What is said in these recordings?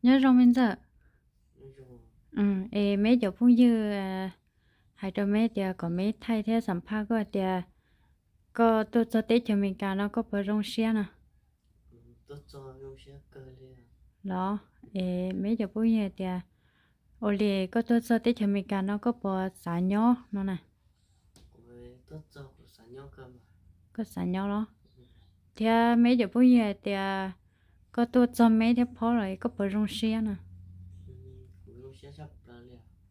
Nyob zoo me ntxawm. Es meb cov phooj ywg hais rau meb tias kom meb thaij thiab xam phaj koj tias koj tuaj txog teb chaws Amelikas no koj puas zoo siab no? Los es meb cov phooj ywg tias ua li koj tuaj txog teb chaws Amelikas no koj puas xav nyob no na? Koj xav nyob los? Thiab meb cov phooj ywg hais tias koj tuaj txog meb thiab phob los koj puas zoo siab no?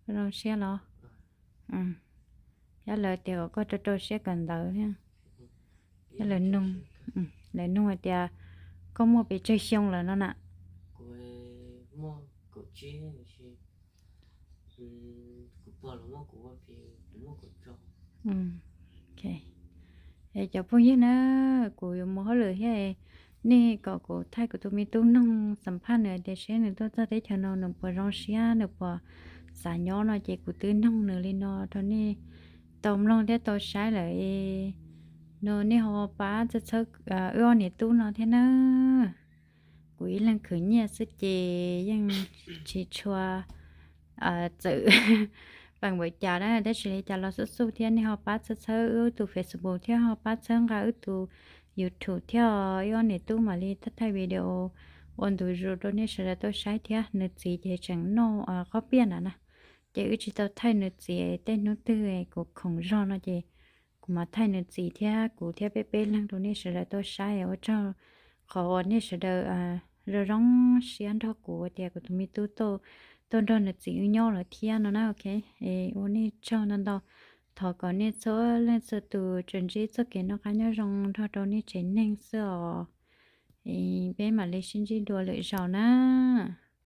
Zoo siab los? Thiab lawv tias kom koj rau rau siab kawm ntawv thiab. Thiab lawv nug, lawv nug hais tias koj muaj pes tsawg xyoo lawm no na? Es cov phooj ywg na, kuv yuav mus hauj lwm thiab, nej kom kuv thaij kuv tus me tub noog xam phaj nws tias seb nws tuaj txog teb chaws no nws puas zoo siab nws puas xav nyob no ces kuv twb noog nws li no rau nej tau mloog thiab tau saib lawm. No nej ho pab txhawb txhawb wb ob niam tub no thiab na. Kuv ib leeg khwv nyiaj xwb ces yeej tsis tshua txawm peem npaum cas na, tab sis li cas los xub xub thiab nej ho pab txhawb txhawb wb tus Facebook thiab ho pab txhawb nqa wb tus YouTube thiab, wb ob niam tub mam li thaij video ua ntu zus rau nej sawv daws tau saib thiab. Nws txiv ces tseem noj qhob piaj na na, ces wb tsis tau thaij nws txiv tej hnub twg kuv khoom zog no ces kuv mam thaij nws txiv thiab kuv thiab peb peb leeg rau nej sawv daws tau saib. Ua tsaug qhov uas nej sawv daws zoo zoo siab nrog kuv tias kuv tus me tub tuaj nrog nws txiv wb nyob lawm thiab no na. Ok, ua nej tsaug ntau ntau. Thov kom nej txhua leej txhua tus tsuas ntsib txoj kev noj qab nyob zoo nrog rau nej tsev neeg xwb os. Peb mam li sib ntsib dua lwm zaus na.